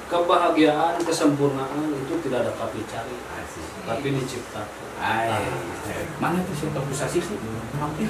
Kebahagiaan, kesempurnaan itu tidak dapat dicari, tapi diciptakan. Mana tuh siapa pusasi sih? Hampir.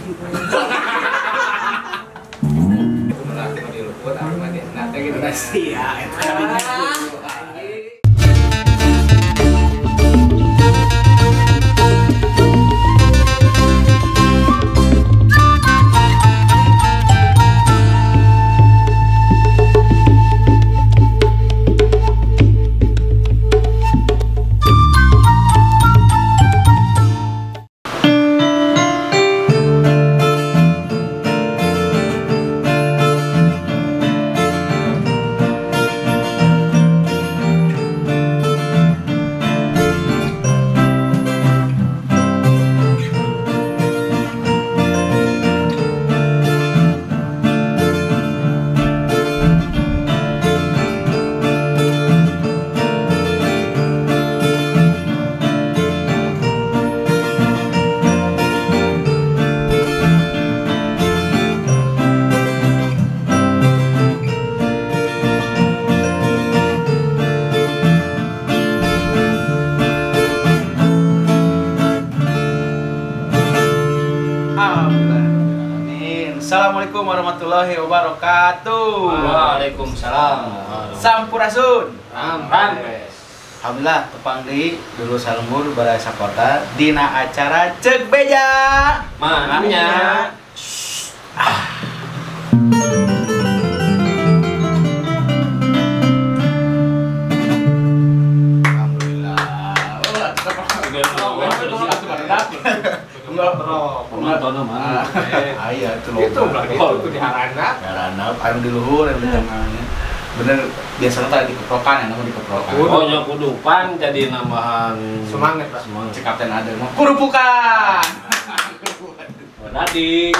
Assalamualaikum warahmatullahi wabarakatuh. Waalaikumsalam. Sampurasun. Rampes. Alhamdulillah tepang deui dulu salembur baraya sakota dina acara Ceuk Beja. Mananya. Alhamdulillah. Penonton mah. Aya itu loh. Itu itu di harana. Harana anu di luhur anu di tengahnya. Bener biasanya tadi dikeprokan ya, namun dikeprokan. Oh nya kudupan jadi nambahan semangat Pak. Semangat. Cek kapten ada mah kurupukan. Tadi.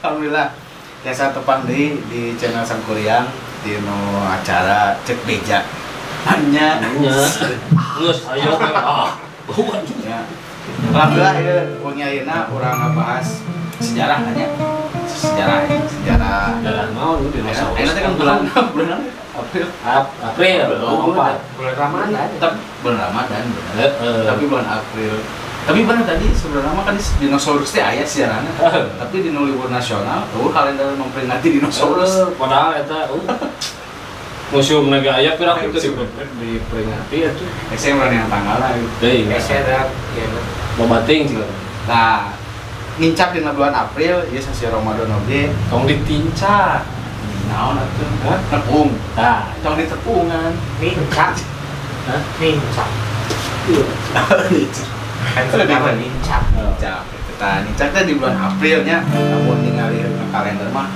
Alhamdulillah. Biasa tepang deui di channel Sangkuriang di no acara Ceuk Beja. Anya. Geus ayo. Ah. Ya. Alhamdulillah ya, wengi ayeuna urang ngabahas sejarah nya. Sejarah naon dinosaurus. Ayeuna teh kan bulan April. April. Bulan Ramadan. Tapi bulan Ramadan bener. Tapi bulan April. Tapi bener tadi sebenarnya mah kan dinosaurus teh aya sejarahna. Tapi di libur nasional, eueuh kalender memperingati dinosaurus. Padahal eta museum naga aya pira kitu diperingati atuh. Hese urang yang tanggalna gitu. Deui. Hese da ieu loba teuing sih. Nah, nincak dina bulan April ieu sasi Ramadan oge tong ditincak. Naon atuh? Hah? Tepung. Tah, tong ditepungan. Nincak. Hah? Nincak. Iya. Kan sekarang nincak. Nincak. Tah, nincak teh di bulan April nya. Lamun ningali kalender mah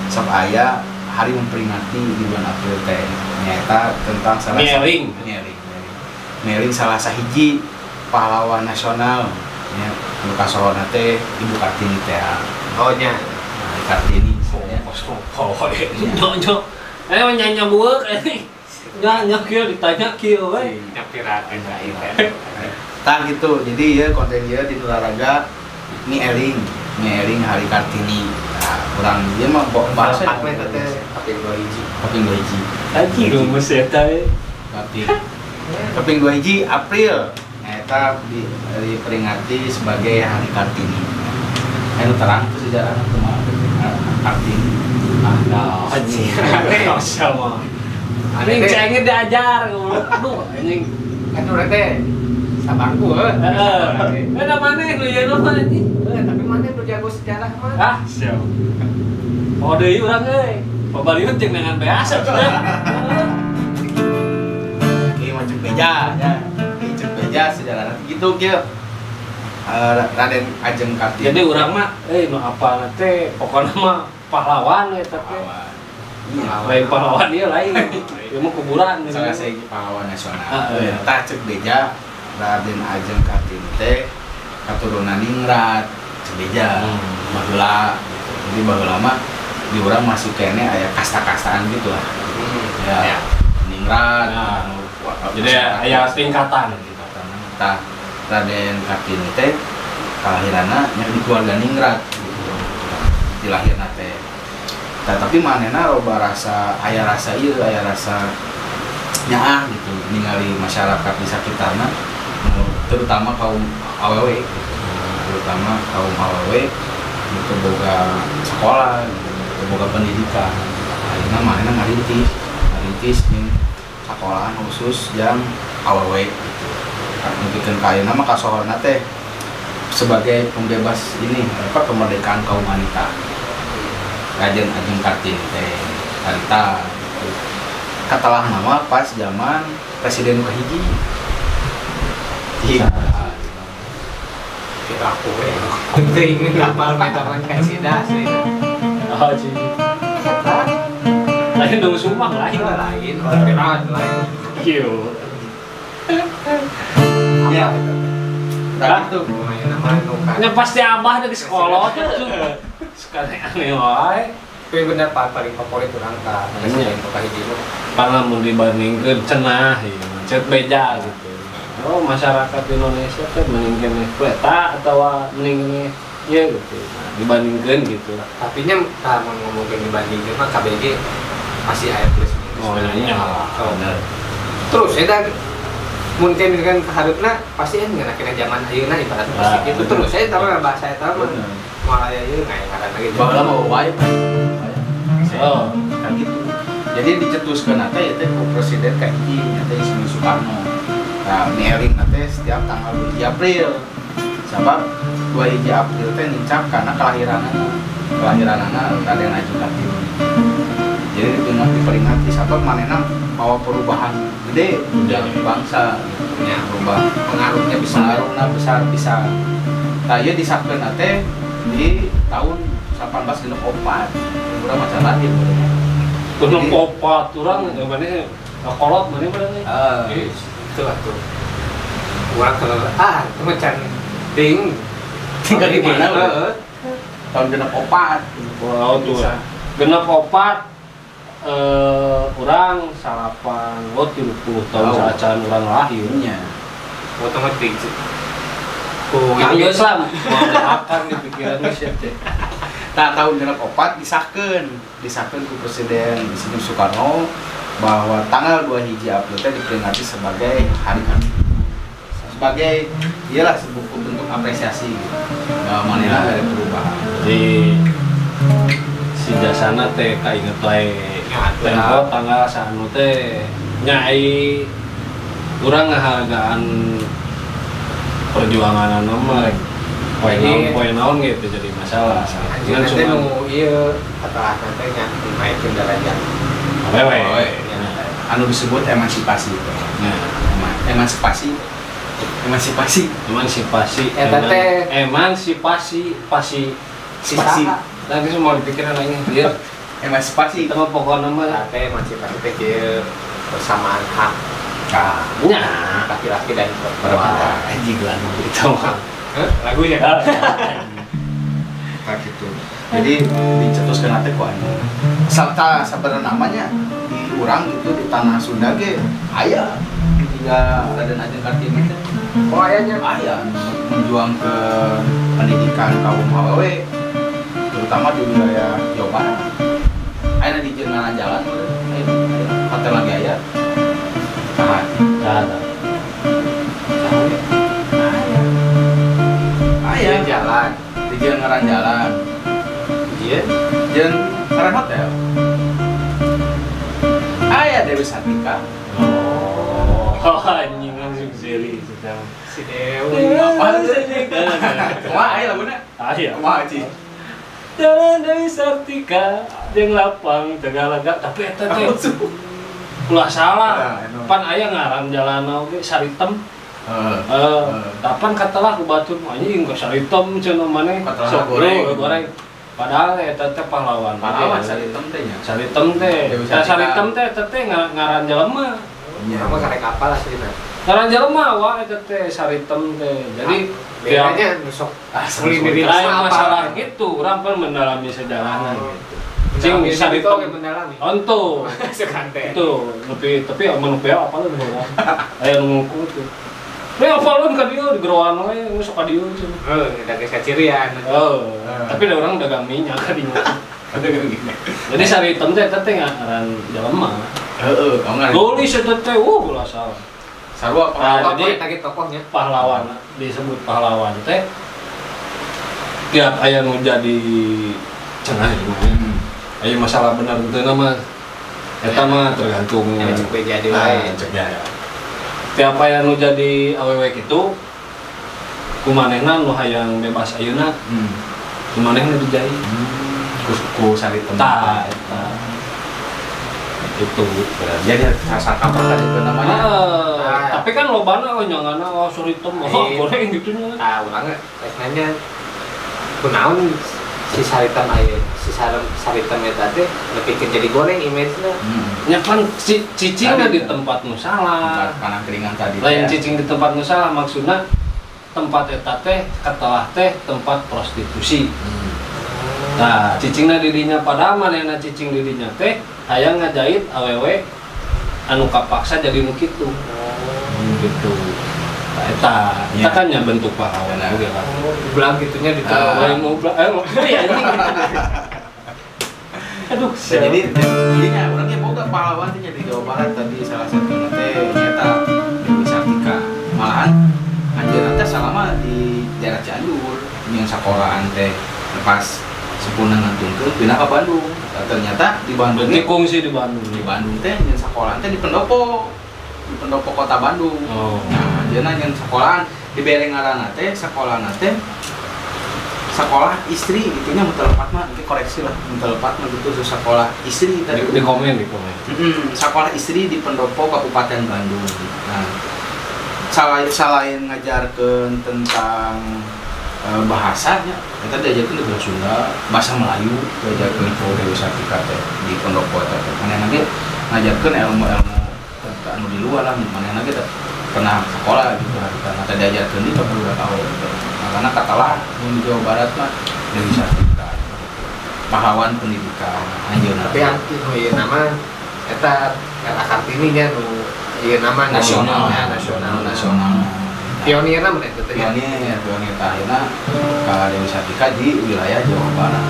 sok aya hari memperingati di bulan April teh nyaeta tentang salah Mieling. Mieling salah sahiji pahlawan nasional nya nu kasohorna teh Ibu Kartini teh. Oh nya. Nah, Kartini nya. Oh, nyo. Eh nyanyi bueuk ini. Nya kieu ditanya kieu we. Nyapirakeun aing teh. Tah gitu. Jadi ieu konten ieu di olahraga Mieling Hari Kartini. Nah, kurang dia mah bahasa apa teh kaping 2 hiji. Kaping 2 hiji. Anjing rumus eta we. Kaping 2 hiji April eta diperingati sebagai Hari Kartini. Anu terang tuh sejarahna kumaha Kartini. Ah, nah, anjing. Sama. Anjing cengnya diajar goblok. Aduh, anjing. Atuh teh sabangku heuh. Heeh. Eta maneh nu ieu mah anjing. Tapi maneh nu jago sejarah mah. Ah, siap. Oh deui urang euy. Pabaliut jeung dengan biasa sudah. Ieu mah Ceuk Beja nya. Ieu Ceuk Beja sejarahna kitu kieu. Raden Ajeng Kartini. Jadi urang mah euy nu apalna teh pokona mah pahlawan eta teh. Iya, lain pahlawan ieu lain. Ieu mah kuburan salah sahiji pahlawan nasional. Heeh. Tah Ceuk Beja Raden Ajeng Kartini teh katurunan ningrat Ceuk Beja baheula gitu. Jadi baheula mah di urang masih kene aya kasta-kastaan gitu lah. Ya. Ningrat. Nah. Jadi aya tingkatan. Tah Raden Kartini teh kalahiranna nya di keluarga ningrat gitu. Dilahirna teh. Tah, tapi manehna loba rasa aya rasa ieu aya rasa Nyaah gitu ningali masyarakat di sakitarna terutama kaum awewe gitu. Terutama kaum awewe gitu boga sekolah gitu, boga pendidikan. Ayeuna manehna ngarintis jeung sekolahan khusus jang awewe gitu. Nepikeun ka ayeuna mah kasohorna teh sebagai pembebas ini apa kemerdekaan kaum wanita. Raden Ajeng Kartini teh harita gitu. Katalah nama pas zaman presiden nu kahiji. Iya. Aku we. Penting ngapal metaran kasida sih. Oh, ji. Lain dong Sumang lain lain, berat lain. Kieu. Ya. Nah, itu nya pasti abah dari sekolah tuh. Sekali aneh wae. Tapi bener Pak, paling favorit urang ka presiden nu kahiji mah. Pan lamun dibandingkeun cenah ieu mah cet beja gitu. Oh, masyarakat Indonesia teh mending keneh eta atawa mending keneh ieu gitu. Nah, dibandingkeun gitu lah. Tapi nya mun ngomongkeun dibandingkeun mah KBG masih aya plus minus. Oh, iya. Bener. Terus eta mun misalkan kaharupna pasti kan ngeuna zaman ayeuna ibarat pasti gitu. Terus saya tahu bahasa eta mah moal aya ieu ngaran lagi. Baheula mah wae. Oh, kan gitu. Jadi dicetuskeun teh ieu teh ku presiden kahiji nya teh Insinyur Soekarno. Nah, mieling teh setiap tanggal 2 April. Sabab 2 April teh nincap karena kelahiranana Raden Ajeng Kartini. Jadi diperingati sabab manehna bawa perubahan gede dalam bangsa gitu. Ya, berubah pengaruhnya besar. Pengaruhna besar pisan. Tah ieu disahkeun teh di tahun 1864. Urang macan lahir urang. Genep opat urang maneh kolot maneh mah Heeh. Itu lah tuh. Urang kalau itu macan ding tinggal di mana heeh. Tahun genep opat. Oh tuh. Genep opat urang salapan 30 tahun saacan urang lahir nya. Otomatis. Ku geus lah moal akan di pikiran geus ya teh. Nah, tahun genep opat disahkeun ku Presiden Insinyur Soekarno bahwa tanggal 2 April teh diperingati sebagai Hari Kartini. Sebagai iyalah sebuah bentuk apresiasi gitu. Bahwa manehna ada perubahan. Jadi si jasana teh kainget wae. Tempo tanggal sanu teh nyai urang ngahargaan perjuangan anu mah rek poe naon gitu jadi masalah. Anjeunna teh nu ieu katalah teh nya naikeun derajat. Awewe. Anu disebut emansipasi. Nah, emansipasi. Emansipasi. Eta teh emansipasi pasi pasi. Lagi semua dipikiran lagi. Iya. Emansipasi. Itu mah pokokna mah teh emansipasi teh kieu persamaan hak. Ah, nya laki-laki dan perempuan. Anjing lagu itu mah. Lagunya. Nah, gitu. Jadi dicetuskeun teh ku anu. Serta sabarna namanya di urang gitu di tanah Sunda ge aya juga Raden Ajeng Kartini teh. Oh, ayanya aya menjuang ke pendidikan kaum awewe terutama di wilayah Jawa Barat. Aya di ngaran jalan aya hotel lagi aya. Saha? Saha. Aya jalan, di ngaran jalan. Iya, jeung ngaran hotel. Aya Dewi Sartika. Oh, anjing langsung seri sedang. Si Dewi. Apa sih? Kumaha aya laguna? Aya. Kumaha cih? Jalan Dewi Sartika jeung lapang Tegalaga tapi eta teh ulah salah. Pan aya ngaran jalan oge Saritem. Kapan katalah ku batur anjing ka Saritem cenah maneh sok goreng. Padahal eta teh pahlawan. Pahlawan Saritem teh nya. Saritem teh. Saritem teh eta teh ngaran jelema. Nya mah karek apal aslina. Ngaran jelema wa eta teh Saritem teh. Jadi bedanya nu sok lain masalah gitu, urang pan mendalami sejarahna gitu. Cing Saritem mendalami. Onto. Sekante. Itu lebih tapi anu pe apa leuh urang. Aya nu nguku tuh. Ini apalun ka dieu di geroan we geus sok ka dieu cenah. Heuh, da geus kacirian. Heuh. Tapi da urang dagang minyak ka dinya. Dagang minyak. Jadi Saritem teh eta teh ngaran jelema. Heeh, kamu Tulis eta teh ulah salah. Sarua pahlawan. Jadi tadi tokohnya pahlawan disebut pahlawan teh tiap aya nu jadi cenah aya masalah benar teu mah eta mah tergantung cek beja deui wae. Cek ya. Tiap aya nu jadi awewe kitu kumanehna nu hayang bebas ayeuna. Kumanehna dijai. Ku Saritem. Tah eta. Itu. Jadi sasaka tadi itu namanya. Tapi kan lobana oh nyangana oh Saritem oh goreng gitu nya. Ah urang rek nanya kunaon si Saritem aya si Saritem eta teh nepikeun jadi goreng image-na. Nya kan cicingna di tempat nu salah. Tempat keringan tadi. Lain cicing di tempat nu salah maksudna tempat eta teh katelah teh tempat prostitusi. Nah, cicingna didinya padahal manehna cicing didinya teh hayang ngajait awewe anu kapaksa jadi nu kitu. Gitu. Nah, eta eta kan nya bentuk pahlawan oge kan. Ulang gitunya di lain ulang anjing. Aduh, jadi ieu urangnya boga pahlawan teh di Jawa Barat tadi salah satunya teh nyaeta Dewi Sartika. Malahan anjeunna teh salama di daerah Cianjur jeung sakolahan teh pas sempurna ngantungkeun pindah ka Bandung. Ternyata di Bandung tikung sih di Bandung. Di Bandung teh nyen sakolahan teh di pendopo. Di pendopo kota Bandung. Oh. Nah, anjeunna nyen sekolahan dibere ngaranna teh sekolahna teh sekolah istri gitu nya mun teu lepat mah engke koreksi lah mun teu lepat mah gitu sekolah istri tadi di komen di komen. Sekolah istri di pendopo Kabupaten Bandung. Nah, selain ngajarkeun tentang bahasanya, kita diajarkan di bahasa Sunda, bahasa Melayu, diajarkan ku Dewi Sartika teh di pendopo teh. Manehna ge ngajarkeun ilmu-ilmu tentang anu di luar lah, manehna ge pernah sekolah gitu harita. Nah, diajarkeun di barudak awewe teh. Makana katalah mun di Jawa Barat mah Dewi Sartika. Pahlawan pendidikan anjeunna. Tapi yang nu ieu nama eta Era Kartini nya nu ieu nama nasional, nasional. Nasional. Pionirna mun eta teh. Pionir akhirna ka Dewi Sartika di wilayah Jawa Barat.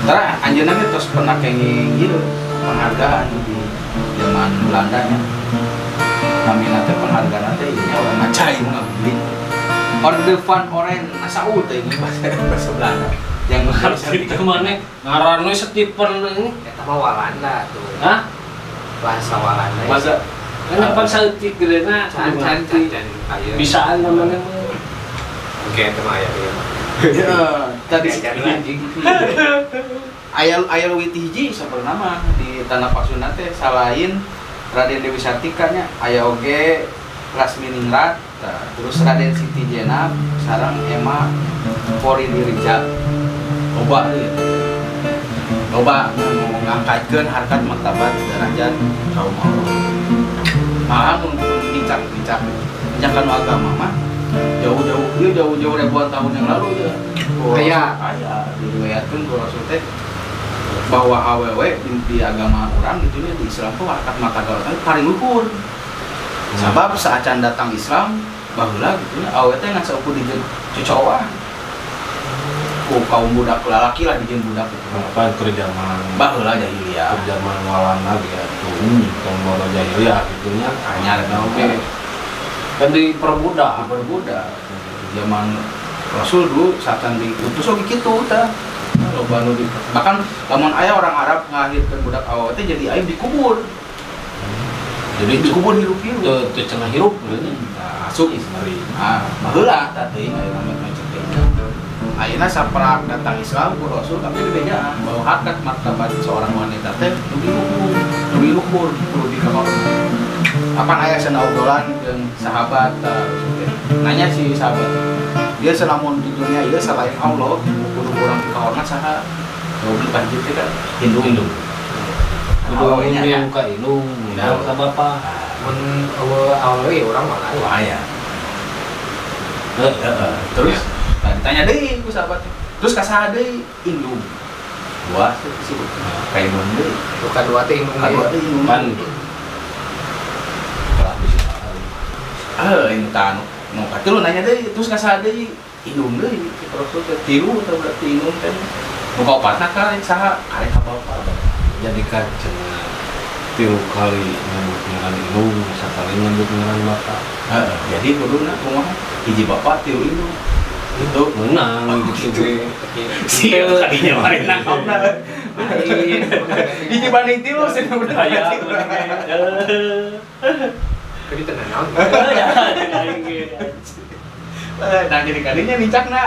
Tara anjeunna ge tos pernah kenging ieu penghargaan di zaman Belanda nya. Namina teh penghargaan teh ieu nya urang ngacai ngabeli. Orde van Oren Nassau teh ini bahasa Belanda. Yang harus itu maneh ngaranna Stephen ini eta mah Walanda tuh. Hah? Bahasa Walanda. Bahasa kan pan saeutik geuna can bisaan namanya mah. Oke, itu mah aya ieu. Heeh, tadi anjing. Aya leuwih ti hiji sabenerna mah di Tanah Pasundan teh salain Raden Dewi Sartika nya aya oge Lasminingrat, terus Raden Siti Jenab sareng Emma Porindirja. Loba deui. Loba nu ngangkatkeun harkat martabat derajat kaum awet. Malah mun dicak-dicak nu agama mah jauh-jauh ieu jauh-jauh ribuan tahun yang lalu ya. Aya aya diriwayatkeun ku Rasul teh bahwa awewe di agama urang gitu nya di Islam tuh harkat martabat paling luhur. Sabab saacan datang Islam baheula gitu nya awewe teh ngan saukur dijieun cocoan. Ku kaum budak lalaki lah dijieun budak gitu. Apa keur zaman baheula jahiliyah. Keur zaman Walanda gitu. Tong bodo jahiliyah gitu nya anyar oge. Kan diperbudak, diperbudak. Zaman Rasul dulu saacan diutus oge kitu tah. Loba nu di bahkan lamun aya orang Arab ngahirkeun budak awewe teh jadi aib dikubur. Jadi dikubur hirup-hirup. Teu cenah hirup gitu. Nah, asup ah, baheula tah teuing aya mah cek teh. Ayeuna saprak datang Islam ku Rasul tapi dibejaan bahwa harkat martabat seorang wanita teh lebih luhur lebih kehormat. Apan aya cenah obrolan jeung sahabat tah nanya si sahabat dia selamun di dunia ieu selain Allah kudu urang kehormat saha? Jawab banjir teh kan Hindu. Kudu indung ka indung, indung ka bapa. Mun eueuh awewe urang mah aya. Heeh. Terus ditanya deui ku sahabat. Terus ka saha deui? Indung. Dua disebut. Ka indung deui. Kadua teh indung. Kadua teh indung. Pan. Ah, indung tah nu katilu nanya deui, terus ka saha deui? Indung deui. Terus teh tilu teh berarti indung teh. Nu kaopatna ka saha? Karek ka bapa. Jadi kan cenah Tilu kali nyebut ngaran indung, sakali nyebut ngaran bapak. Heeh, jadi kuduna kumaha? Hiji bapak tilu indung. Itu menang gitu ge. Sieun kadinya mari nangkapna. Hiji banding tilu sih udah aya. Tapi tenang naon. Ya, aing ge. Nah, jadi kadinya nincakna.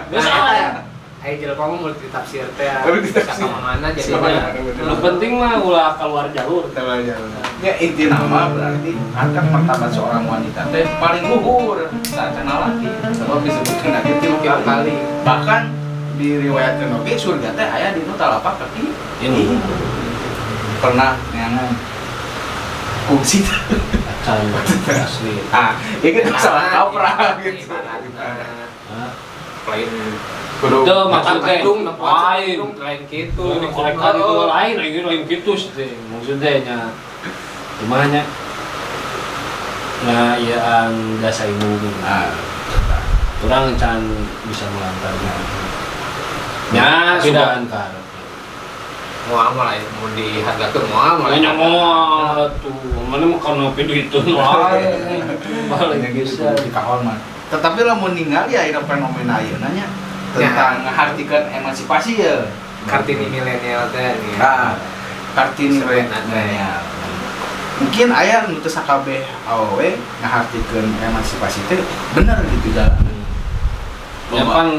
Geus salah. Ayo jelema mah multi tafsir teh. Bisa ka mana jadi. Nu penting mah ulah keluar jalur. Keluar jalur. Ya inti nama berarti harkat martabat seorang wanita teh paling luhur saacana laki. Sebab disebutkeun ge tilu kali. Bahkan diriwayatkeun oge surga teh aya dinu talapak kaki ini. Pernah neangan kungsi acan asli. Ah, ieu kan salah kaprah gitu. Lain itu maksudnya lain lain gitu dikorekan itu lain lain gitu sih maksudnya nya gimana nya nah iaan jasa ibu nah orang can bisa melantarnya nya sudah antar moal mulai mau dihargakeun moal mulai nya moal tuh mana mah kana itu lain balik bisa dikahon mah tetapi lamun ningali aya fenomena ayeuna nya tentang ngehartikeun emansipasi ya Kartini milenial teh nih. Nah, Kartini milenial. Mungkin aya nu teu sakabeh awewe ngahartikeun emansipasi teh bener gitu jalan. Ya pan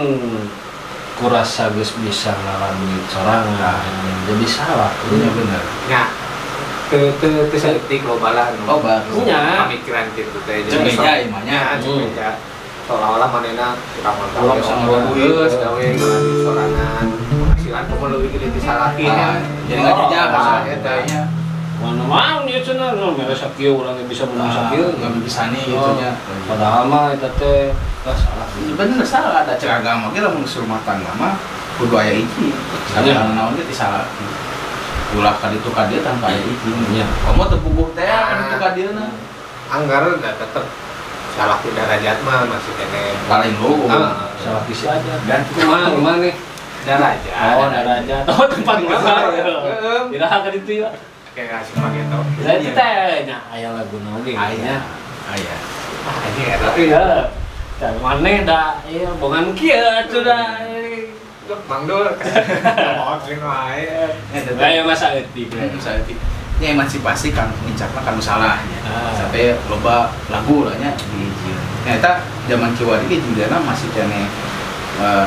kurasa geus bisa ngalan duit sorangan jadi salah. Iya bener. Nya teu teu teu saeutik loba lah. Loba. Nya pamikiran kitu teh. Jadi nya imahnya. Seolah-olah manena tukang gawe geus gawe ngalan sorangan penghasilan kumaha leuwih gede ti salaki nya jadi ngajejak ka eta nya mana mau ieu cenah mere sakieu urang bisa menang sakieu nggak bisa nih gitu nya padahal mah eta teh salah bener salah da cek agama ge lamun rumah tangga mah kudu aya hiji sadayana naon ge ti salaki ulah ka ditu ka dieu tanpa aya hiji nya komo teu puguh teh ka ditu ka dieu na anggar da tetep salah tidak derajat mah masih kene paling luhur salah kisi aja dan kumaha kumaha nih derajat oh derajat oh tempat mana tidak ka ditu ya kayak ngasih pakai tau itu teh nya aya laguna oge aya aya ah ini eta iya dan maneh da ieu bongan kieu atuh da Mang Dul ngomong wae aya masa eutik masa eutik nya emansipasi kan nincakna kanu salah nya sampai loba lagu lah nya dihijieun nya eta zaman kiwari ge jigana masih keneh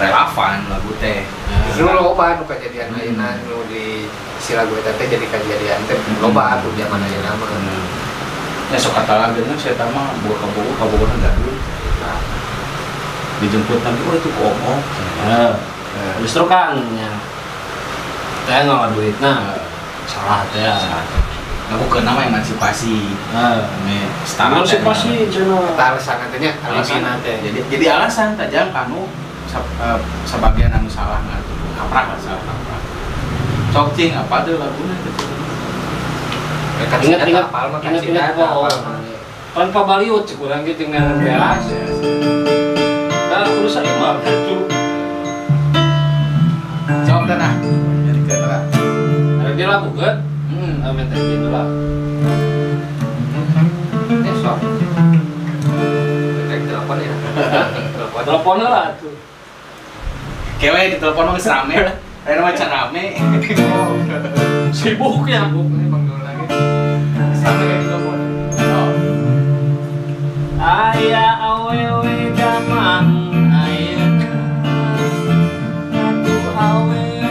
relevan lagu teh justru loba nu kajadian ayeuna nu di si lagu eta teh jadi kajadian teh loba atuh zaman ayeuna mah nya sok kata lagi nya saya mah buah kabogoh kabogohna gaduh dijemput nanti oh itu ku om justru kan nya teh ngalah duitna salah teh aku ke nama emansipasi setara emansipasi cenah eta alasan teh nya alasan teh jadi alasan tajam kanu sebagian anu salah ngatuh kaprah lah salah kaprah sok cing apa tuh laguna gitu ingat-ingat ingat-ingat tanpa baliut cek urang ge jeung ngaran beas nah kudu saimah atuh sok teh nah jadi keun lah dia lagu kan? Minta izin lah. Ini sok. Kita telepon ya. Telepon lah tuh. Kewe di telepon mah geus rame lah. Ayeuna mah can rame. Sibuk ya. Sibuk nih Bang Dul lagi. Rame di telepon. Oh. Aya awewe gaman ayeuna. Atuh awewe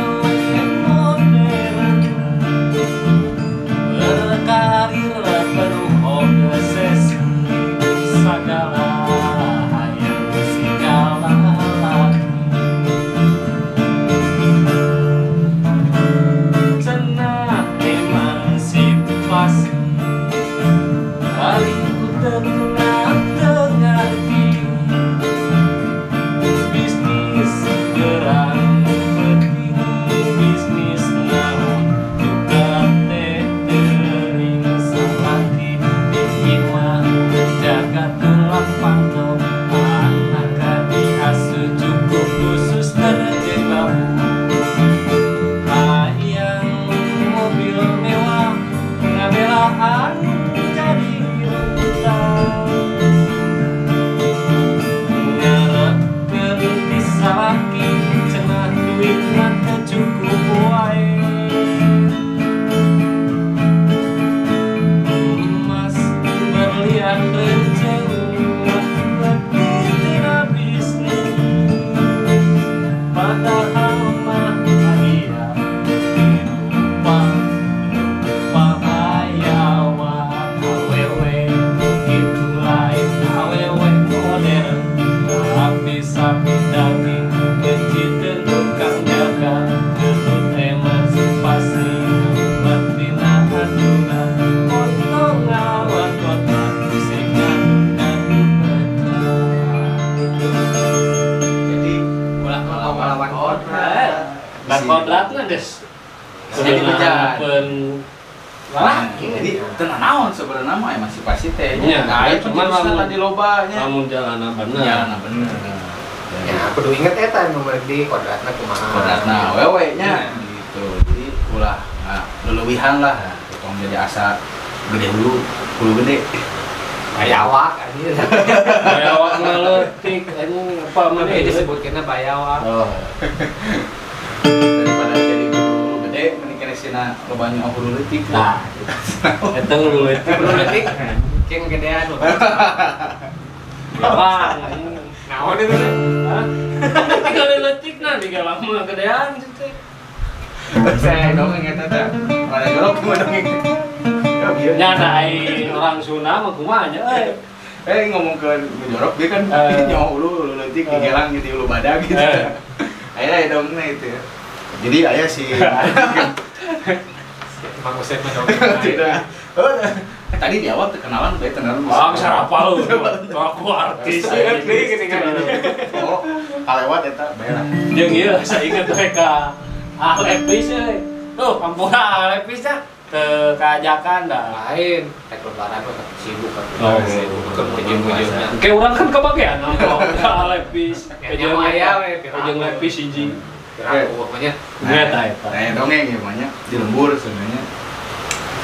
karir penuh obsesi segala hayang segala laki cenah emansipasi kali ku tengah-tengah bisnis gerang penting bisnis naon juga teh jaga tulang panto anak diasuh cukup khusus terjebak hayang mobil mewah geus. Jadi bejan. Lalaki. Jadi teu naon sebenarnya mah emansipasi teh. Nya, nah, cuman lamun tadi loba nya. Lamun jalanna bener. Jalanna bener. Ya, kudu inget eta nu di kodratna kumaha. Kodratna wewe nya gitu. Jadi ulah leuwihan lah. Tong jadi asa gede hulu, hulu gede. Bayawak anjir. Bayawak mah leutik anjing apa mah disebutkeunna bayawak. Oh. Daripada jadi hulu gede mending kene sina loba nyaho hulu leutik. Nah, eta hulu leutik. Hulu leutik jeung gedean. Wah, anjing. Naon itu teh? Hah? Tinggal leutikna digalang mah gedean teh. Saya dongeng eta teh. Rada jorok mah dongeng. Nya da ai orang Sunda mah kumaha nya euy. Ngomong ke jorok dia kan nyaho hulu leutik digelang jadi hulu badag gitu. Aya dongengna itu ya. Jadi aya si Mang Usep mah dongeng. Tidak. Tadi di awal terkenalan bae tenaran. Wah, sarapa lu. Aku artis. Oh, kalewat eta bae lah. Jeung ieu saya inget we ka Alepis euy. Tuh, kampura Alepis nya ke kajakan dah. Lain, rek lebaran mah sibuk kan. Oh, sibuk ke-ujung-ujungnya. Kayak urang kan kebagian nongkrong ka Alepis. Jeung aya we jeung Lepis hiji. Pokoknya eta eta. Nah, dongeng ya banyak di lembur sebenarnya.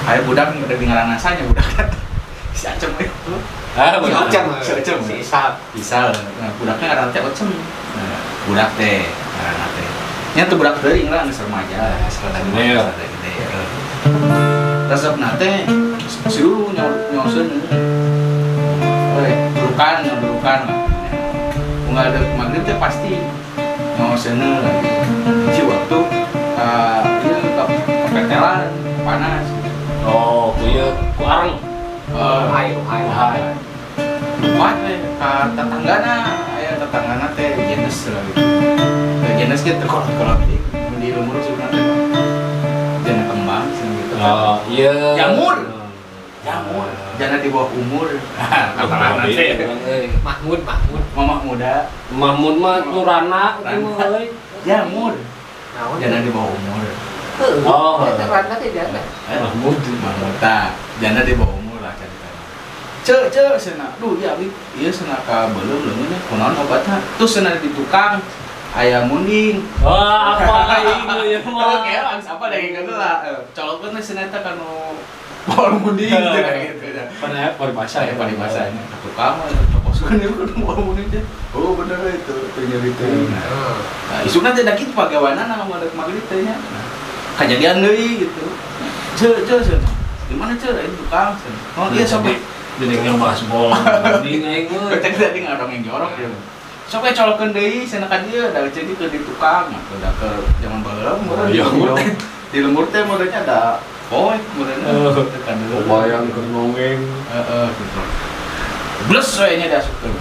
Ayo budak udah tinggalan nasanya budak. Si Acem we. Ah, si Ocem, si Ocem, si Isal. Isal. Nah, budaknya ngaran teh Ocem. Nah, budak teh ngaranna teh. Nya tuh budak teuing lah geus remaja, rada gede, rada gede. Resepna teh si dulu nyoseun. Euy, durukan, durukan. Unggal deuk magrib teh pasti nyoseun lah gitu. Hiji waktu ieu kepetelan panas. Oh, ku ieu ku areng. Ayo, ayo. Lupa teh ka tetanggana, aya tetanggana teh jenis lah gitu. Jenis ge teu kolot-kolot deui. Mun di lembur sebenarnya teh jana kembang cenah gitu. Oh, iya. Jamur. Jamur, jana di bawah umur. Katakan teh. Mahmud, Mahmud. Mamah muda. Mahmud mah turana kieu mah euy. Jamur. Jana di bawah umur. Oh, eta rana teh jana. Mahmud, Mahmud tah. Jana di bawah umur lah caritana. Ceu, ceu cenah. Duh, ya abdi ieu cenah ka beuleum leungeun kunaon obatna. Terus cenah di tukang aya munding. Wah, apa aing ieu mah. Oke, langsung apa daging heula. Colokkeun cenah eta kanu bol munding gitu gitu. Pan aya paribasa ya, paribasanya. Ka tukang mah cokoskeun ieu kudu bol munding teh. Oh, bener itu, teu nyeri teh. Nah, isukna teh da kitu pagawanana mun rek magrib teh nya. Kejadian deui gitu. Ceu, ceu, ceu. Di mana ceu? Ini tukang. Oh, iya sok jadi ngebahas bol munding aing mah. Tadi tadi ngadongeng jorok ya. Sok we colokeun deui cenah ka dieu da jadi ke di tukang. Udah ke zaman baheula meureun. Di lembur teh meureunnya ada poek meureunna tekan deui. Bayang keur nongeng. Heeh gitu. Bles we nya diasupkeun.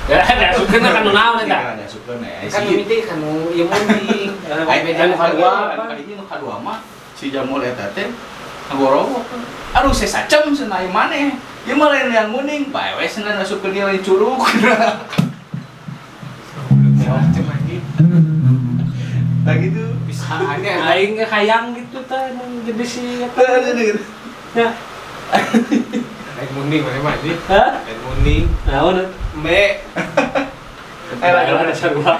Ya, diasupkeun ka nu naon eta? Diasupkeun ya. Kan mimiti kan nu ieu munding. Ai nu kadua, kadinya nu kadua mah si jamur eta teh ngagorowok. Aduh, saya sacem cenah ieu maneh. Ieu mah lain yang munding, bae we cenah asupkeun dia lain curug. Macem anjing. Nah gitu. Bisa aja aing hayang gitu tah emang jadi si eta. Ya. Lain munding mana mah anjing? Hah? Lain munding. Naon? Embe. Lain ada sarua.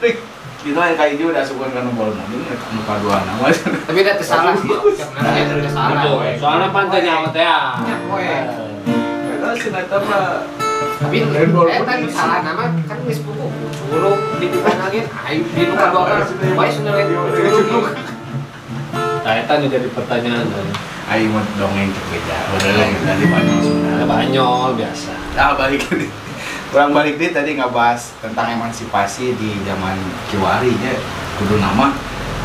Rik, itu aya ka hiji udah asupan kana bol munding nu kaduana mah. Tapi udah teu salah sih. Sebenarnya udah salah. Soalna pan teu nyaho teh. Nya we. Eta cenah eta mah tapi eta nu salah nama kan geus buku curug di dipanangin aing di nu kadua kan bae sudah lain curug. Tah eta nu jadi pertanyaan. Aing mah dongeng teu beda. Udah tadi banyol sudah. Banyol biasa. Nah, balik ini. Kurang balik deh tadi ngebahas tentang emansipasi di zaman kiwari nya kudu nama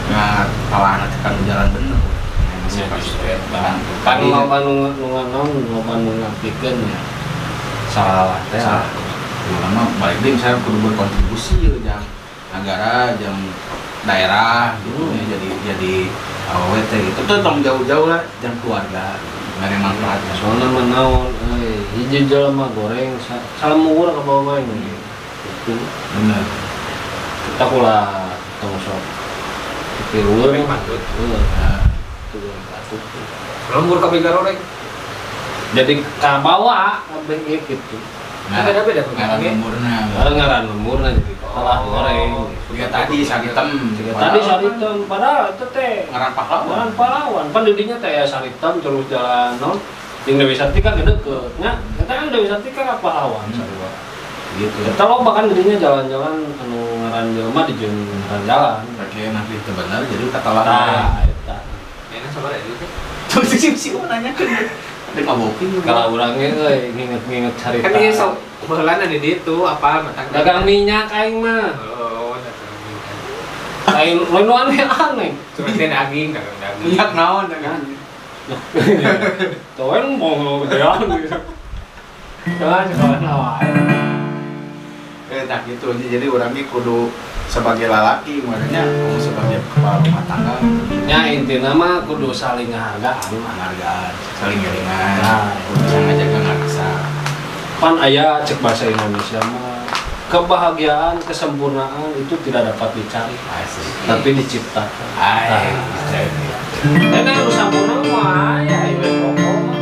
nggak kalah tekan jalan bener. Emansipasi teh kan loba nu loba nu ngartikeun nya. Salah teh. Salah. Kudu nama balik deh misalnya kudu berkontribusi ya jang negara, jang daerah gitu ya jadi awewe teh gitu. Tuh tong jauh-jauh lah jang keluarga. Nggak ada manfaatnya. Soalnya mah naon euy, hiji jelema goreng salemur ka bawah mah gitu. Bener. Kita kula tong sok Pirueun patut. Heeh. Itu goreng patut. Lembur kabeh garoreng. Jadi kabawa kabeh ge kitu. Beda-beda ngaran lemburna. Ngaran lemburna jadi katelah goreng. Juga tadi saritem. Tadi saritem padahal itu teh ngaran pahlawan. Ngaran pahlawan. Pan didinya teh aya saritem terus jalan non jeung Dewi Sartika deukeut nya. Eta kan Dewi Sartika ka pahlawan sarua. Gitu. Eta loba kan didinya jalan-jalan anu ngaran jelema di jeung ngaran jalan. Oke, nanti teu bener jadi katelah. Tah eta. Enak sabar aja teh. Tuh si nanyakeun. Ada ngaboking kalau urangnya euy nginget-nginget carita. Kan ieu sok baheulana di ditu apa matang dagang minyak aing mah. Oh, dagang minyak. Lain lain nu aneh-aneh. Cuma teh daging, dagang daging. Minyak naon dagang. Tuh mau gedean gitu. Jangan sekolah wae. Nah gitu, jadi orangnya kudu sebagai lalaki, makanya kamu sebagai kepala rumah tangga. Ya intinya mah kudu saling ngehargaan, penghargaan, saling ngiringan, nah, kudu bisa ngajaga ngarasa. Pan aya cek bahasa Indonesia mah kebahagiaan, kesempurnaan itu tidak dapat dicari, asik, tapi diciptakan. Ay, nah. Dan sempurna mah aya ieu rokok mah.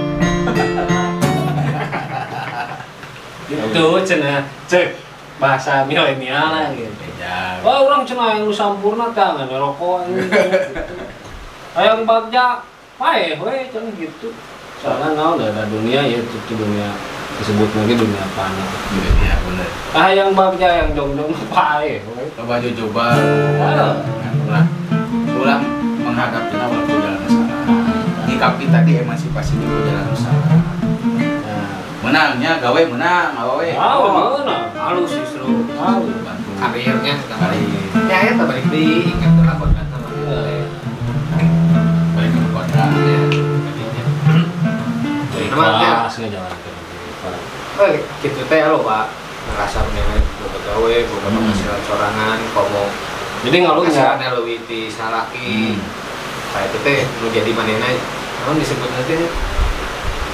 Itu cenah cek bahasa milenial lah gitu. Wah orang cenah yang sampurna teh ngan rokok anjing gitu. Hayang bagja paeh we cenah gitu. Soalnya naon da dunia ya itu dunia disebut lagi dunia panah. Dunia bener. Ah yang bagja yang jongjong paeh we. Coba coba. Ulah ulah menghadapi walaupun jalan salah. Nyikapi tadi emansipasi di jalan salah. Menangnya gawe menang awewe. Oh, menang. Halus justru. Halus bantu. Karirnya karir. Ya ya balik deui ingat lah kodrat sama. Balik ke kodrat ya. Jadinya. Ikhlas ngajalankeun. Eh kitu teh loba ngerasa mendingan boga gawe, boga penghasilan sorangan, komo. Jadi ngalungnya penghasilanna leuwih ti salaki. Tah itu teh nu jadi manehna naon disebut nanti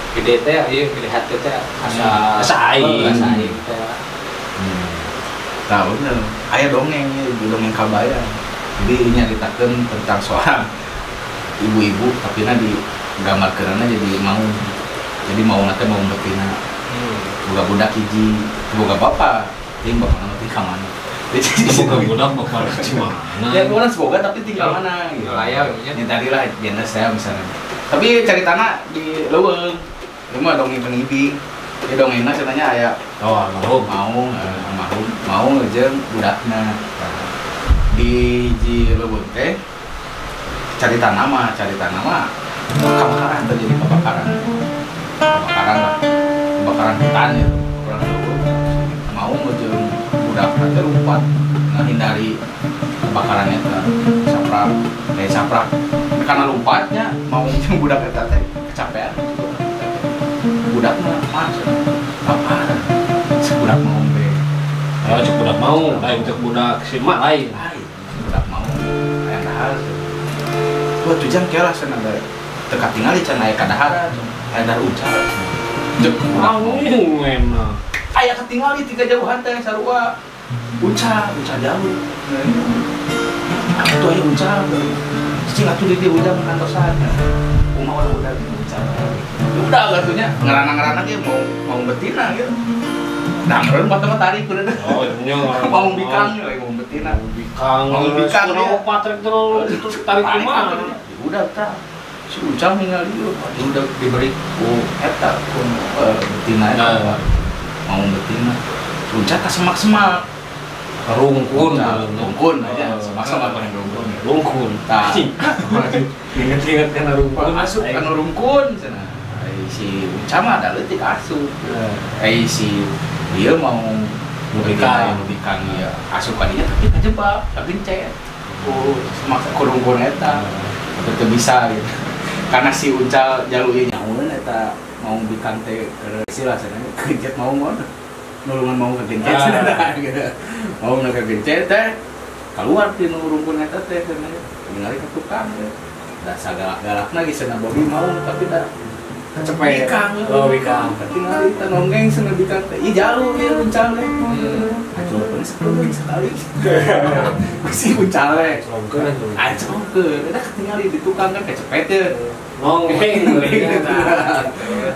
gede teh ieu gede hati teh asa asa aing teh. Tahu bener. Aya dongeng dongeng kabaya. Jadi nyaritakeun tentang seorang ibu-ibu tapi na digambarkeunna jadi mau. Jadi mau teh mau betina. Boga budak hiji, boga bapak, ting bapakna teh ka mana. Boga budak bapak di mana? Ya urang boga tapi tinggal mana gitu. Aya nya. Ya tadi lah gender saya misalnya. Tapi caritana di leuweung. Ieu mah dongeng pengibi. Di dongengna ceritanya aya oh, almarhum mau almarhum mau jeung budakna. Di di leuweung teh caritana mah kebakaran terjadi kebakaran. Kebakaran lah. Kebakaran hutan gitu. Kebakaran leuweung. Mau jeung budakna teh lompat menghindari kebakaran eta. Saprak, saprak. Karena lompatnya mau jeung budak eta teh kecapean. Budak mah pas apa si budak mau be. Oh, cek budak mau, lain cek budak si mak lain. Lain, budak mau aya dahar. Wah, tujang kela cenah da teu katingali cenah aya kadahar, aya dahar ucar. Cek budak mau emang. Aya katingali ti kajauhan teh sarua. Ucar, ucar jauh. Atuh aya ucar. Cicing atuh di dieu ujang kantosan. Kumaha orang udah ucar. Udah gatunya ngerana-ngerana ge mau betina gitu. Nah, meureun mata tarik udah. Oh, nya mau bikang lagi mau betina. Bikang. Mau bikang dia patrek terus tarik kumaha. Udah tah. Si Ujang ningali udah diberi ku eta ku betina eta. Mau betina. Si Ujang ka semak-semak. Rungkun, rungkun aja, semak-semak paling rungkun. Rungkun. Tah. Ingat-ingat kana rungkun. Asup kana rungkun cenah. Si Uca mah ada leutik asup. Si dia mau bikang ya asup kadinya tapi kajebak, kagencet. Ku semak ku rungkun eta. Tapi teu bisa gitu. Karena si Uca jalu ieu nyaun eta mau bikang teh sila cenah kegencet mau ngono. Nulungan mau kegencet cenah gitu. Mau kegencet teh keluar ti nu rungkun eta teh cenah. Ningali ka tukang teh. Da sagalak-galakna geus cenah Bobby mau tapi da Cepet. Bikang. Oh, bikang. Tinggal kita nonggeng cenah bikang teh. Ih jalu ieu uncal teh. Hancur. Awalnya sepuluh sekali. Si Uncale. Acongkeun. Eta ketinggali di tukang kan kecepet ya. Nongeng.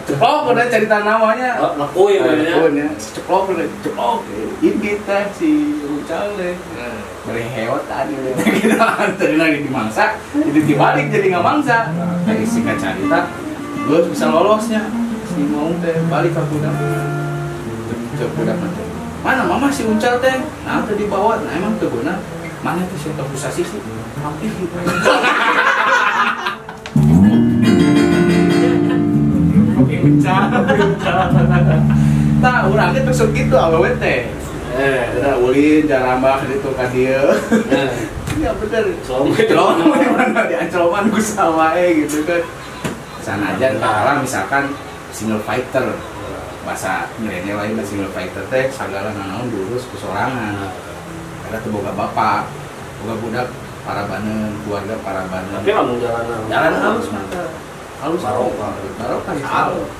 Ceplok udah cerita namanya. Lakuin ya. Ceplok udah ceplok. Ini teh si Uncale. Bereheotan gitu. Tadi lagi dimangsa, jadi dibalik jadi nggak mangsa. Kayak singkat cerita, gue bisa lolosnya. Si Maung teh balik ke budak. Ke budak teh. Mana mama si Uncal teh? Nah teh dibawa. Nah emang teu beunang. Mana teh si frustasi sih? Hampir gitu. Oke Uncal. Tah urang teh terus kitu awewe teh. Udah ulin jarambah gitu ka dieu. Iya bener. Colong mana di ancoloman ku sawae gitu kan. Sanajan kalah misalkan single fighter. Bahasa milenial lain single fighter teh sagala nanaon diurus ku sorangan. Karena teu boga bapak, boga budak para baneun, keluarga para baneun. Tapi lamun jalan jalan halus mah. Halus barokah. Barokah halus.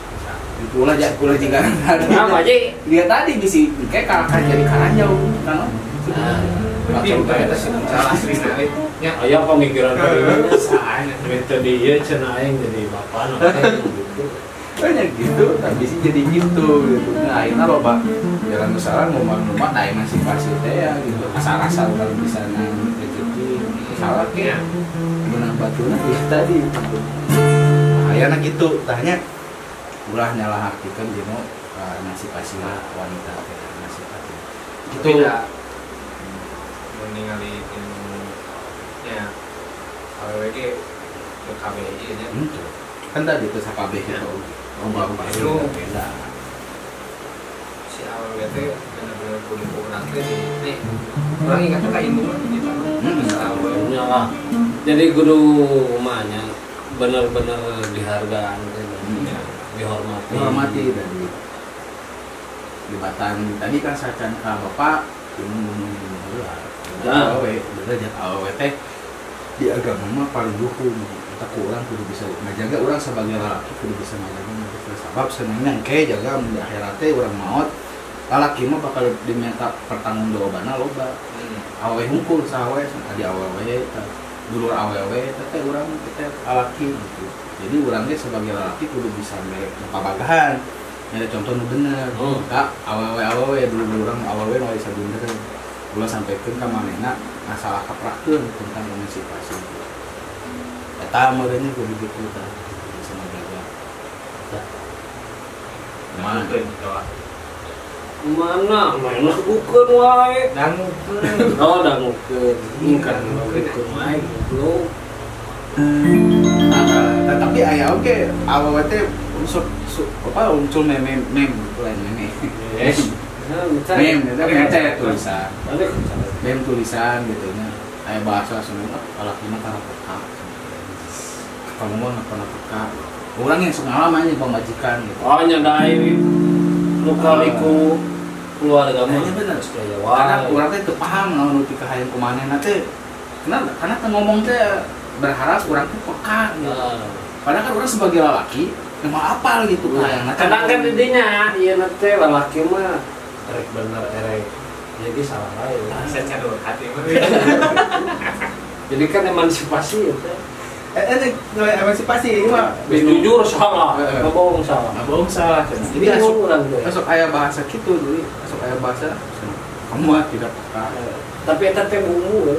Itulah ja kula jiga tadi. Nah, dia tadi bisi kayak kalahkan jadi karanjau kan. Pintar eta sih salah asli nya. Aya pemikiran tadi saha teu di ieu cenah aing jadi bapak gitu. Banyak gitu, tapi sih jadi gitu gitu. Nah, akhirnya loba jalan besar ngomong-ngomong nah emansipasi teh ya gitu. Asal-asal kalau bisa nang rezeki salah ke. Menang batuna ya tadi gitu. Ayeuna gitu, tanya ulah nyalahartikeun dina emansipasi wanita teh, emansipasi. Gitu ya. Mun ningali nya awewe ge teu kabeh ieu nya. Kan tadi itu sakabeh gitu. Loba beda. Si awewe teh bener-bener kudu urang teh di nih. Urang ingat ka indung mah gitu. Nya lah. Jadi kudu mah nya bener-bener dihargaan teh. Dihormati. Dihormati tadi. Jembatan tadi kan sacan ka bapak ngomong heula. Awewe, derajat awewe teh di agama mah paling luhur. Eta ku urang kudu bisa ngajaga urang sebagai lalaki kudu bisa ngajaga sabab senengnya engke jaga di akhirat teh urang maot lalaki mah bakal diminta pertanggungjawabanna loba. Awewe hungkul saha we adi awewe dulur awewe teh urang teh lalaki gitu. Jadi urang ge sebagai lalaki kudu bisa mere pabagahan. Nyari contoh nu bener. Ka awewe-awewe dulur urang awewe nu bisa bener. Ulah sampaikan ka manehna masalah kaprakeun tentang emansipasi. Eta meureunnya kudu kitu tah. Bisa ngajaga. Tah. Mana Mana mana ukeun wae. Dangukeun. Oh, dangukeun. Kan dangukeun wae goblok. Nah, tapi aya oge awewe teh unsur apa unsur meme meme lain meme. Yes. Meme eta kan tulisan. Meme tulisan gitu nya. Aya bahasa Sunda lalaki mah kana peka. Kamu mah pernah peka. Urang yang sok ngalaman nya pamajikan gitu. Oh nya da aing nu kaliku keluarga mah. Nya bener. Karena urang teh teu paham naon nu tikahayang ku manehna teh. Karena teu ngomong teh berharap urang teh peka gitu. Padahal kan urang sebagai lalaki emang apal gitu kahayangna. Kadang kan didinya ieu teh lalaki mah erek bener erek. Jadi salah lain. Saya cadur hati mah. Jadi kan emansipasi ya teh. Emansipasi ini mah jujur salah, ngebohong salah. Ngebohong salah. Jadi asup aya bahasa kitu, jadi asup aya bahasa kamu mah tidak peka. Tapi eta teh bumbu.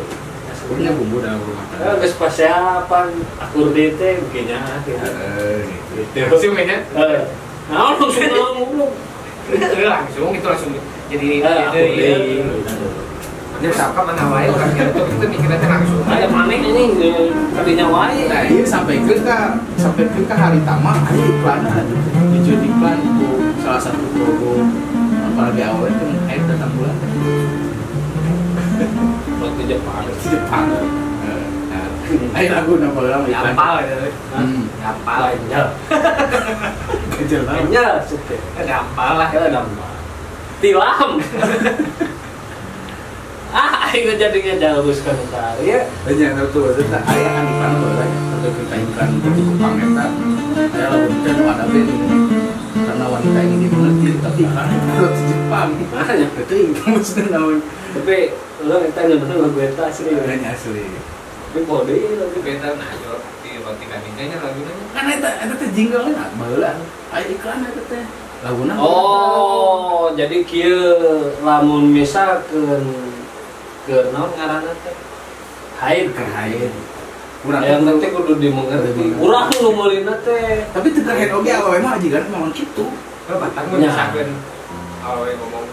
Punya bumbu dalam rumah tangga. Geus persiapan akur deui teh kayaknya gitu. Gitu. Langsung nya. Nah, langsung goblok. Langsung itu langsung jadi ide. Dia sapa mana wae urang nyetuk itu mikirna teh langsung. Aya maneh anjing kadinya wae. Nah, ieu sampai ke hari tama aya iklanna atuh. Iklan ku salah satu program apalagi awewe teh aya datang bulan teh. Waktu Jepang. Jepang. Ayo lagu nama orang iklan. Gampal ya. Gampal. Ganjal. Ganjal. Ganjal supe. Gampal lah. Gampal. Tilam. Ah, aing jadinya jauh kan ntar ya. Banyak tuh maksudnya aya kan iklan baheula atau kita iklan di Jepang eta. Aya lagu teh nu ada band karena wanita ini dimengerti tapi Roti kan roti Jepang. Makanya itu maksudnya naon. Tapi urang eta ngeunah lagu eta asli. Nya asli. Tapi kode lagu eta nah roti roti kaninya laguna. Kan eta eta teh jingle na baheula. Aya iklan eta teh. Laguna. Oh, jadi kieu lamun misalkeun keur naon ngaranna teh? Haid keur haid. Urang yang teh kudu dimengerti. Urang nu meulina teh. Tapi teu keur haid oge awewe mah jiga mah kitu. Kalau batang mah misalkeun awewe ngomong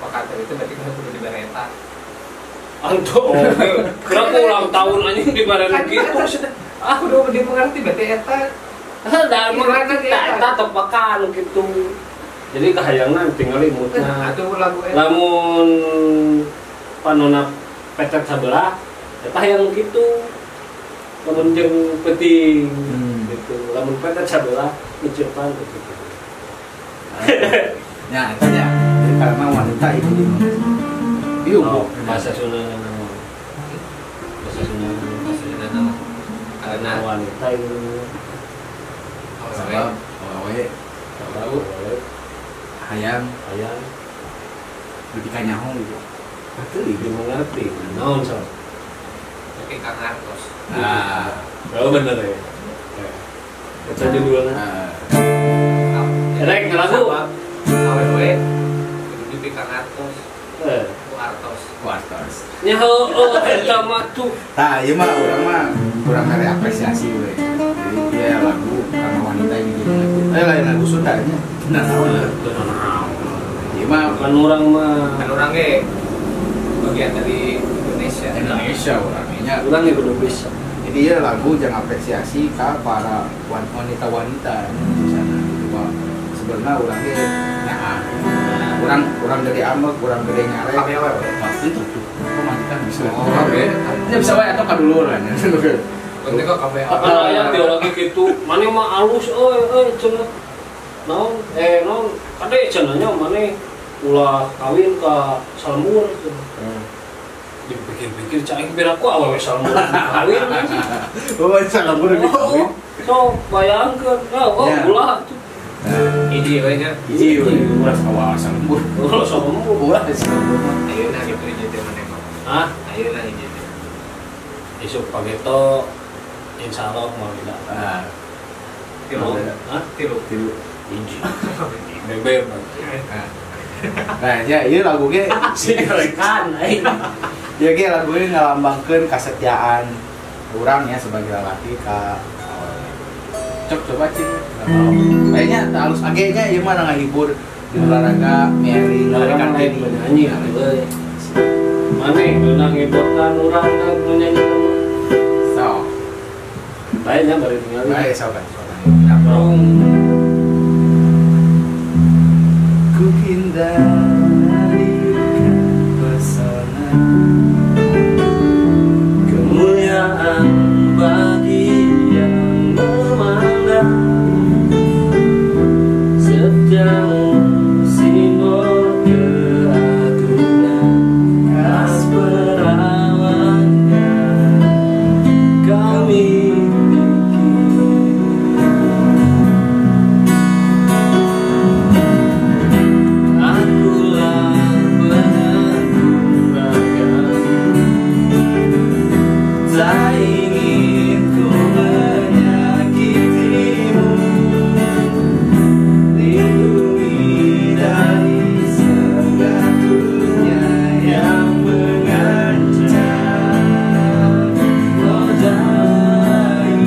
kata itu berarti kan kudu dibere eta. Anto. Kira ku ulang tahun anjing dibere kitu. Ah kudu dimengerti berarti eta. Da mengerti eta tepakan kitu. Jadi kahayangna tinggali moodna. Atuh lagu eta. Lamun panona petet sabelah eta hayang kitu. Lamun jeung peuting gitu. Lamun petet sabelah ngecepan gitu. Ya, itu ya. Jadi karena wanita itu di oh, bahasa Sunda. Bahasa Sunda. Bahasa Sunda. Karena wanita itu sebab awewe tahu hayang hayang lebih kanyaho gitu. Betul dimengerti. Naon sok. Oke, Kang Artos. Nah, oh bener ya. Eta judulna. Rek lagu awewe kudu dipikang artos. Ku artos. Ku artos. Nya heueuh eta mah tuh. Tah, ieu mah urang mah kurang mere apresiasi we. Jadi dia lagu karena wanita ini jadi lagu. Lain lagu Sunda nya. Nah, naon lah. Ieu mah kan urang mah. Kan urang ge bagian dari Indonesia. Indonesia urang nya. Urang ge kudu bisa. Jadi ieu lagu jangan apresiasi ka para wanita-wanita di sana gitu. Sebenarnya urang ge nyaah. Urang gede amek, urang gede nyarek. Kabeh wae. Itu tuh. Pemajikan bisa. Oh, kabeh. Ya bisa wae atau kaduluran. Penting kok kabeh. Kan aya teologi kitu, maneh mah alus euy euy cenah. Naon? Naon? Kade cenah nya maneh ulah kawin ka salmur cenah. Dipikir-pikir cak aing piraku awewe salmur kawin anjing. Oh, salmur dikawin. So, bayangkeun. Oh, ulah tuh. Hiji we nya. Hiji we ulah sawah salembur. Ulah salembur. Ulah salembur. Ayeuna kitu hiji teh maneh mah. Hah? Ayeuna hiji teh. Isuk pageto insyaallah moal lila. Ah. Tilu. Hah? Tilu. Tilu. Hiji. Bebek. Nah, ya ieu lagu ge kan aing. Ya ge lagu ini ngalambangkeun kasetiaan urang ya sebagai lalaki ka cok coba cing. Kayaknya tak halus age nya ieu mah ngahibur di olahraga miring urang lain penyanyi euy. Mane geunah ngiborkan urang nu nyanyi mah. Sok. Bae nya bari ningali. Bae sok kan. Ku kendalikan pesona kemuliaan bagi yang memandang sedang simbol keagungan khas perawannya kami miliki. Akulah penanggung ragamu, tak ingin ku menyakitimu. Lindungi dari segatunya yang mengancam. Nodai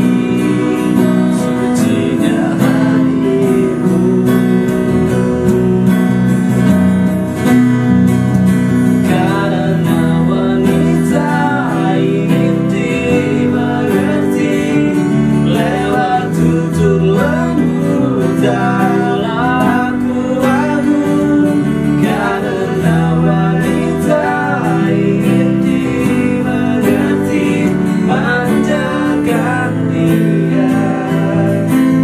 sucinya hatimu. Karena wanita ingin dimengerti lewat tutur lembut dan laku-laku. Karena wanita ingin dimengerti, manjakan dia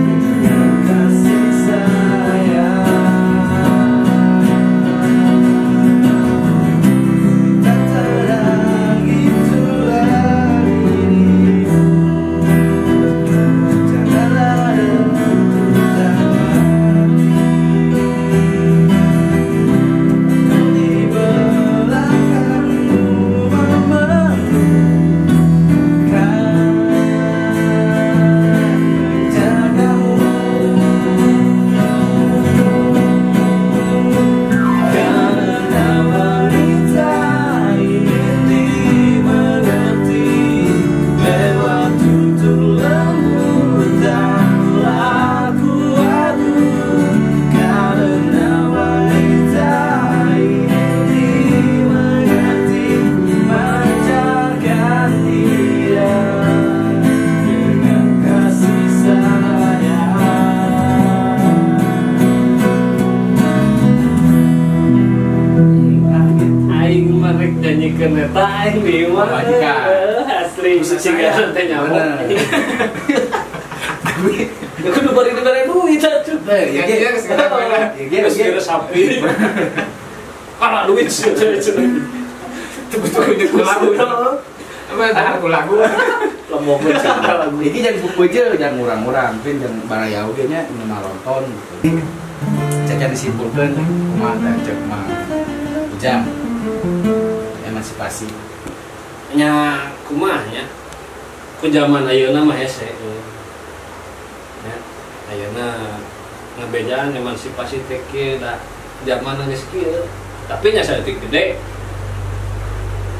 dengan kasih sayang. Tak terang itulah dirimu. Janganlah tak Aing di mana? Asli cicing teh nyamuk. Tapi kudu bari dibere duit atuh. Ya ge geus sapi. Kalah duit sih. Teu kudu lagu. Apa lagu lagu. Lembok lagu. Iki jangan buku aja, jangan ngurang-ngurang, mungkin jangan baraya oge nya nonton gitu. Cek disimpulkeun kumaha teh cek mah. Ujang. Emansipasi. Nya kumaha nya? Ku zaman ayeuna mah hese. Nya ayeuna ngebejaan emansipasi teh kieu da zaman geus kieu. Tapi nya saeutik gede.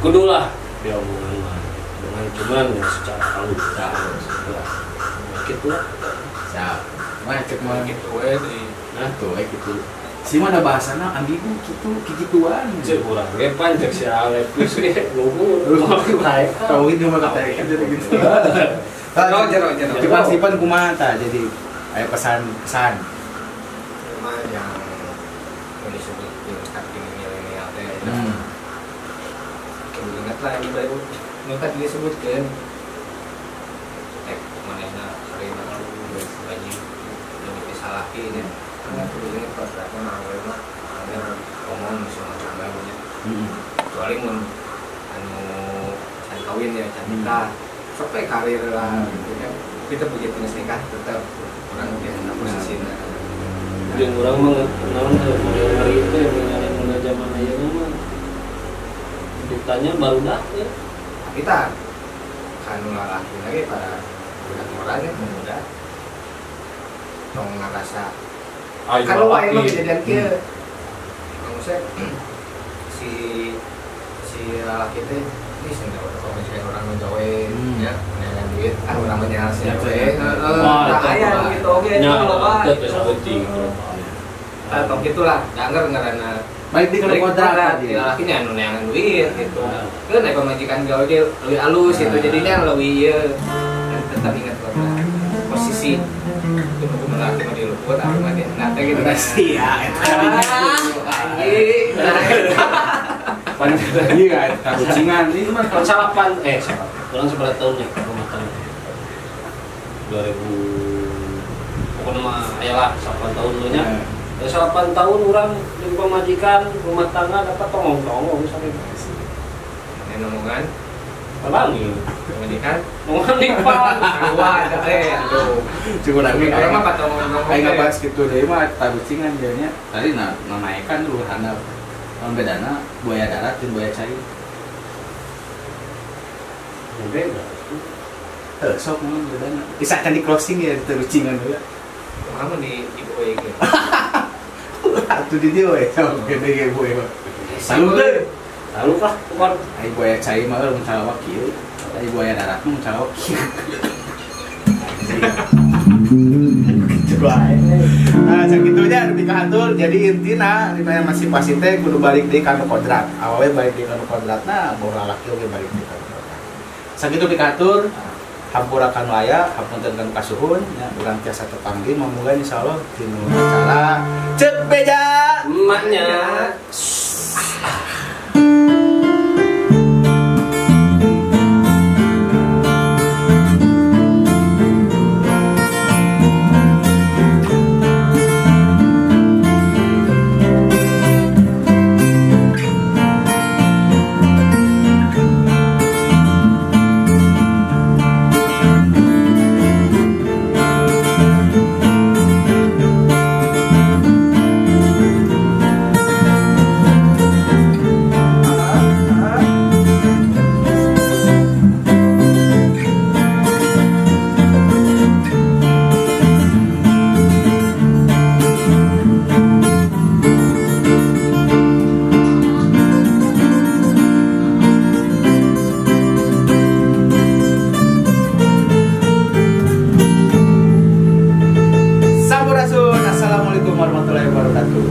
Kudulah diomongan mah. Dengan cuman ya secara halus lah. Gitu lah. Siap. Mah cek mah gitu we di. Nah, tuh we gitu. Si mana bahasana ambigu kitu kikituan. Cek urang ge pan cek si Alep geus ge luhur. Tauhid mah kata jadi gitu. Jero. Cuman simpan kumaha tah jadi aya pesan-pesan. Mah yang disebut starting milenial teh. Ingat lah ini baru nu tadi disebutkeun. Tek manehna sarina gaji nu salaki nya. Karena kudu inget kodratnya mah awewe mah awewe ngomong misalnya tangga nya. Kecuali mun anu can kawin ya can nikah sok we karir lah gitu kan. Kita begitu geus nikah tetep urang biasa posisina. Jeung urang mah naon model ngeri teh ningali mun zaman ayeuna mah ditanya baru dah ya. Kita kanu lalaki lagi para budak orangnya pemuda tong ngarasa kalau wae mah kejadian kieu. Maksudnya si lalaki teh ini sengaja orang orang nu gawe ya neangan duit ah urang mah nyaho sia we. Heeh, tah aya gitu oge loba. Teu saeutik. Tah tong kitu lah, danger ngaranna. Balik di kalau kodrat tadi lalakinya anu neangan duit gitu. Keun aya pamajikan gawe ge leuwih alus gitu jadinya leuwih ieu. Tetap ingat kodrat. Posisi itu laki mah di luhur anu mah di handap teh gitu. Sia eta anjing. Iya, kucingan ini mah salapan kurang seberapa tahunnya rumah tangga. 2000 pokoknya mah ayalah 8 tahun nya. Ya 8 tahun orang di pemajikan rumah tangga dapat tongong-tongong misalnya. Ini ngomongan Palangi. Pemajikan ngomongan lipat. Wah, teh aduh. Cukup lagi urang mah patongong-tongong. Aing ngabahas kitu deui mah tarucingan dia nya. Tadi nah naekan luhur handap. Naon bedana buaya darat jeung buaya cai? Beda. Heuh, sok naon bedana. Bisa can di closing ya tarucingan heula. Kumaha mun di ibu we ge. Atuh di dieu we, sok gede ge buaya. Salut teh. Salut lah, tukar. Ai buaya cai mah eueuh mun calawak kieu. Ai buaya darat mah mun calawak kieu. Nah, sakitunya anu dikahatur. Jadi intina dina emansipasi teh kudu balik deui ka nu kodrat. Awewe balik deui ka nu kodratna, boh lalaki oge balik deui ka nu kodrat. Sakitu dikahatur, hampura ka nu aya, hapunten ka nu kasuhun, nya urang tiasa tepanggih muga insyaallah dinu acara Ceuk Beja emaknya. Warahmatullahi wabarakatuh.